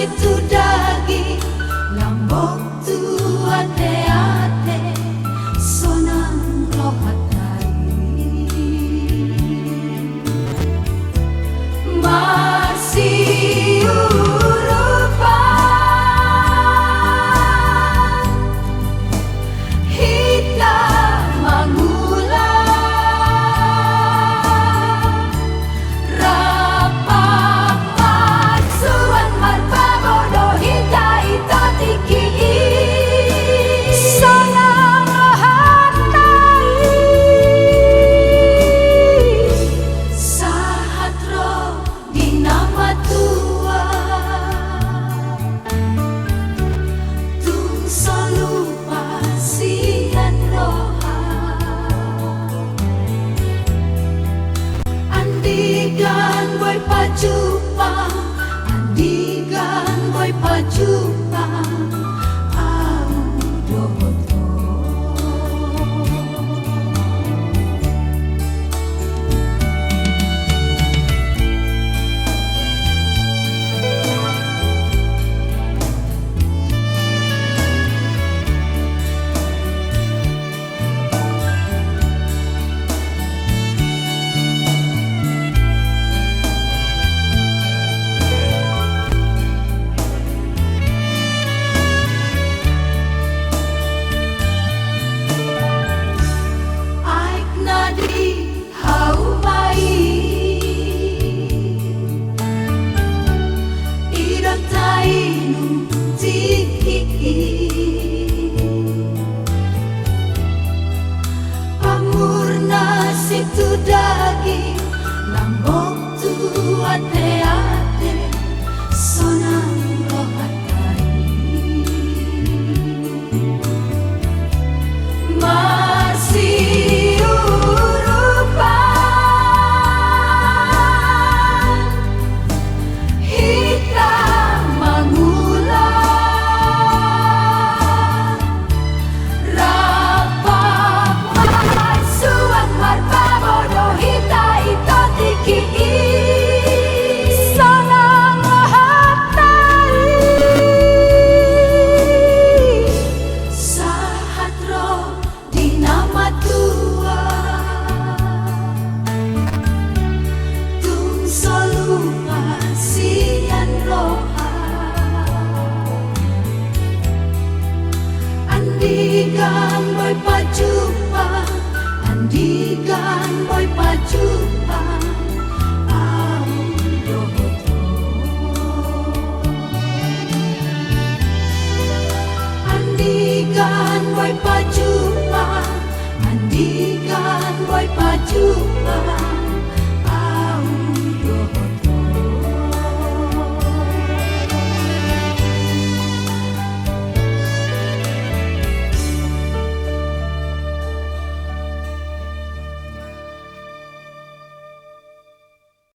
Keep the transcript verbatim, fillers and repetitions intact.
tu daging, lambok tu ateate, sonang rohanta i. Marsiurupan hita mangula, rap marsuan marbabo do hita i, tingki i sonang rohanta i. Sahat ro di na matua, tung so lupa sian roha. Andigan boi pajumpang, andigan boi pajumpang, ahu dohot ho. Aek na di hauma i, i do tainum tingki i. Pamurnas i tu daging, lambok tu ateate, sonang rohanta i. Marsiurupan hita mangula, rap marsuan marbabo do hita i, tingki i sonang rohanta i. Sahat ro di na matua, tung so lupa sian roha. Andigan boi pajumpang, andigan boi pajumpang, ahu dohot ho. Andigan boi pajumpang,